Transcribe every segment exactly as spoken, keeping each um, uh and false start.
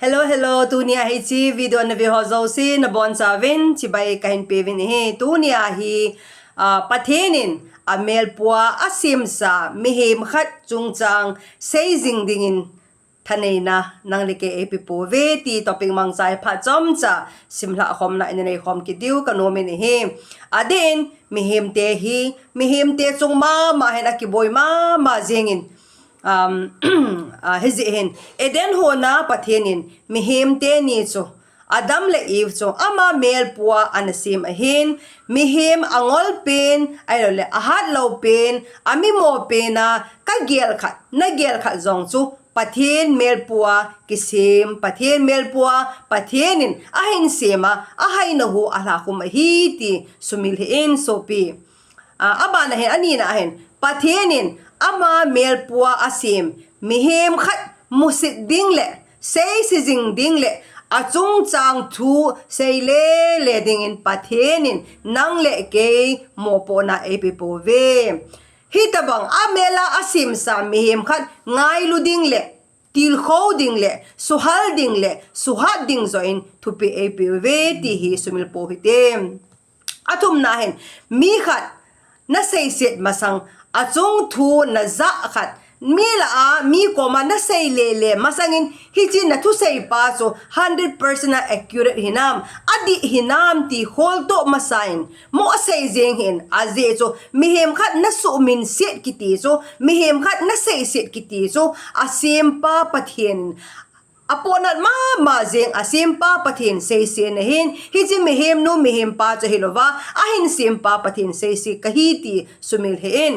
Hello, hello, tunia hiche video nave ho jouse nabonchauvin chibai kahin peuvin ahi. Tunia hi, ah, Pathen in amelpua asemsa mihem khat chungchang seijing dingin thaneina nang le kei eipeh pouve ti topic mangcha hi phat chomcha simlhah khomna ina neikhom kit diu kanom in ahi. Adeh in mihemte hi, mihemte chung mama hin akiboi mama jengin, um, ah, hijeh hin Eden hon a Pathen in mihemte ni chu, Adam le Eve chu ama melpua ana sem ahin, mihem angol pen, ahilouleh ahatlou pen, amimo pen a kagel khat, nagel khat jong chu Pathen melpua kisem, Pathen melpua Pathen in ahin sem a, ahaina hu alhakhum ahi ti sumil hih in sopi. Ah, abana hin, anina hin, Pathen in ama melpua asem mihem khat musit ding le seise jing ding le achungchang thu seilele dingin Pathen in nang le kei mopohna eipeh pouve. Hitobang amel a asemsa mihem khat ngailu ding le tilkhou ding le suhal ding le suhat ding joh in thupeh eipeh uve ti hi sumil pou hite. Athumna hin, mi khat naseiset masang, achung thu najah khat, mi lah a, mi koma naseilele masangin, hiche nathusei pa chu hundred percent a accurate hinam, adih hinam ti kholtoh masa in, mo asei jeng hih in, ajeh chu mihem khat nasuhminset kiti chu, mihem khat naseiset kiti chu, asempa Pathen apohnat mama jeng asempa Pathen seisena hin, hiche mihem nu mihem pa chu hilouva, ahin sempa Pathen seise kahi ti sumil hih in.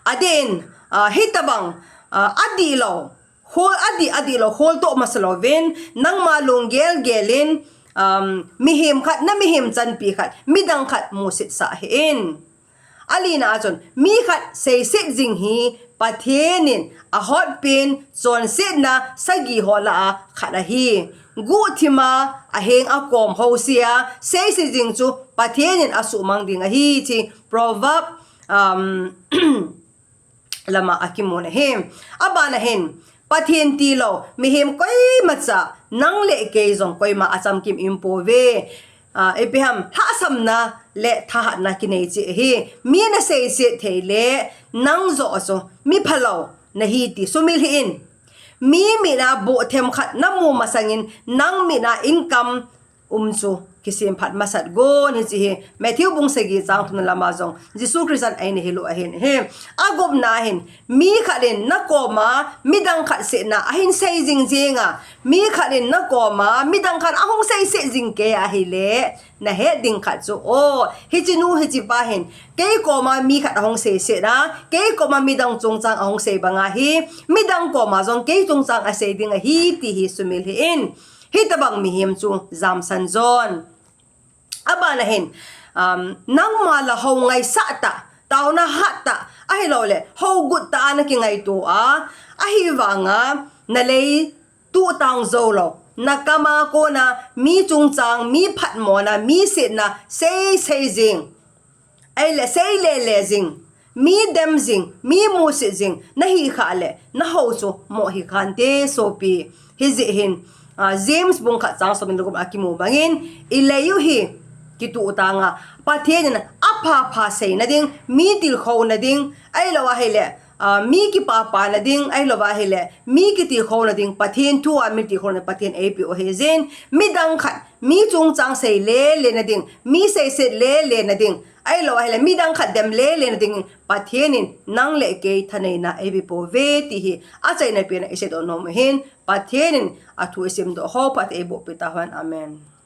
Adeh in, ah, hitobang, ah, adihlou, khol, adih, adihlou kholtoh masa louvin, nangma lunggel gel in, um, mihem khat, namihem chanpi khat, midang khat musitsah hih in. Alina a chun, mi khat seiset jing hi Pathen in ahotpen chonsetna sagi ho lah a khat ahi. Guhthima aheng akom ho sea seise jing chu Pathen in asuhmang ding ahi ti Proverb, um, lama akimun ahi. Abana hin, Pathen tilou mihem koimacha, nang le kei jong koima achamkim ium pouve. Ah, ipi ham, lhahsamna le thahatna kinei cheh ahi. Mi naseiset thei le nang joh chu mi phalou nahi ti sumil hih in. Mi mit a boh themkhat namu masangin nang mit a income um chu kisemphat masat gon hiche hi Matthew bung sagi chang thumna lama jong Jesu Christan eina hilou ahin ahi. Agupna hin, mi khat in nakoma midang khat setna ahin sei jing jeng a, mi khat in nakoma midang khat ahung seiset jing kei ahile, nahet ding khat chu, o, hiche nu hiche pa hin kei koma mi khat ahung seiset a, kei koma midang chungchang ahung sei banga hi midang koma jong kei chungchang asei ding ahi ti hi sumil hih in. Hitobang mihem chu jamsan jon. Abana hin, um, nangma lah hou ngaisah tah, taona hat tah, ahilouleh hou gut tah a nakingaito a, ahivanga nalei tuhtang joulou, nakama kona mi chungchang, mi phatmona, mi setna sei sei jing, ahile sei lele jing, mi dem jing, mi musit jing nahi khah le, nahou chu mo hi khante sopi. Hijeh hin, ah, James bung khat chang som le gup a kimu bangin, ilei u hi kituhtang a, Pathen in apha pha seina ding, mi tilkhouna ding, ahilou ahile, ah, mi kipapana ding, ahilouva ahile mi kitilkhouna ding, Pathen thu a mi tilkhouna Pathen eipeh u ahi jeh in, midang khat mi chungchang sei lele na ding, mi seiset lele na ding, ahilou ahile midang khat dem lele na ding, Pathen in nang le kei thaneina eipeh pouve ti hi achaina pen a iseidoh nom u ahin, Pathen in athu isimdoh ho phatthei eiboh peh tahen. Amen.